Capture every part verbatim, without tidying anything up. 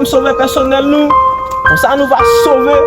Sovè pèsonèl nou, konsa nou va sove.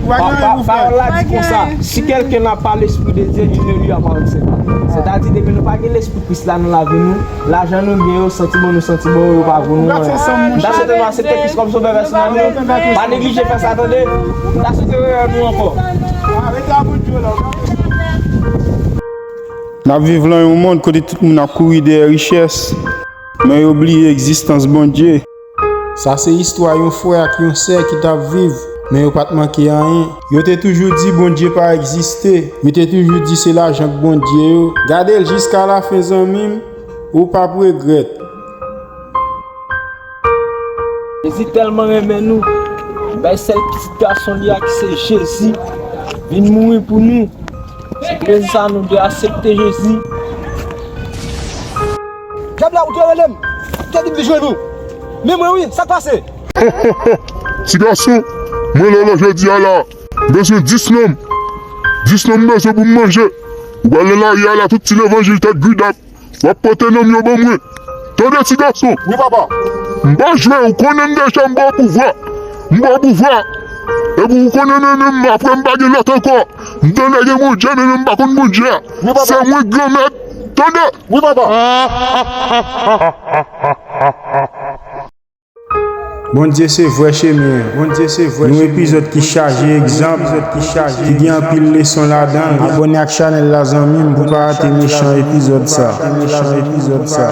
Pa- pa- Pawòl la di konsa, si quelqu'un n'a pas l'esprit de Dieu, il ne lui appartient pas. Sètadi, depi nou pa gen lespri Kris la nan lavi nou, lajan nou gen yo, santiman nou santiman yo, yo pa vo nou anyen. M ta swete nou aksepte Kris kòm sovè pèsonèl nou. Pa neglije fè sa, tande. M ta swete rewè nou ankò. N ap viv lan yon mond kote tout moun ap kouri dèyè richès, men yo bliye egzistans Bondye. Sa se istwa yon frè ak yon sè ki t ap viv, men yo pa t manke anyen. Yo te toujou di Bondye pa egziste. Yo te toujou di se lajan k Bondye yo. Gade l jiska lafen, zanmi m, ou p ap regrèt. Jezi tèlman renmen nou, li bay sèl pitit gason li a ki se Jezi vin mouri pou nou. Se pou rezon sa nou dwe aksepte Jezi. Dyab la, ou te rele m, ou te di m vin jwenn ou. Men mwen wi, sa k pase? Ti gason, mwen la la jodi a la. M bezwen dis nonm. Dis nonm m bezwen pou m manje. Ou pral nan lari a la, tout ti levanjil tèt gridap. W ap pote nonm yo ban mwen. Tande ti gason. Wi, papa. M pa jwe, ou konnen m deja m ba w pouvwa. M ba w pouvwa. Epi ou konnen men menm apre m pa gen lòt ankò. M tande gen Bondye, men menm m pa konn Bondye a. Wi, papa. Se mwen granmèt. Tande. Wi, papa. Bondye se vrè chemen an. Bondye se vrè chemen an. Yon epizòd ki chaje egzanp, ki gen anpil leson ladan l. Abòne ak chanèl la, zanmi m, pou w pa rate mechan epizòd sa.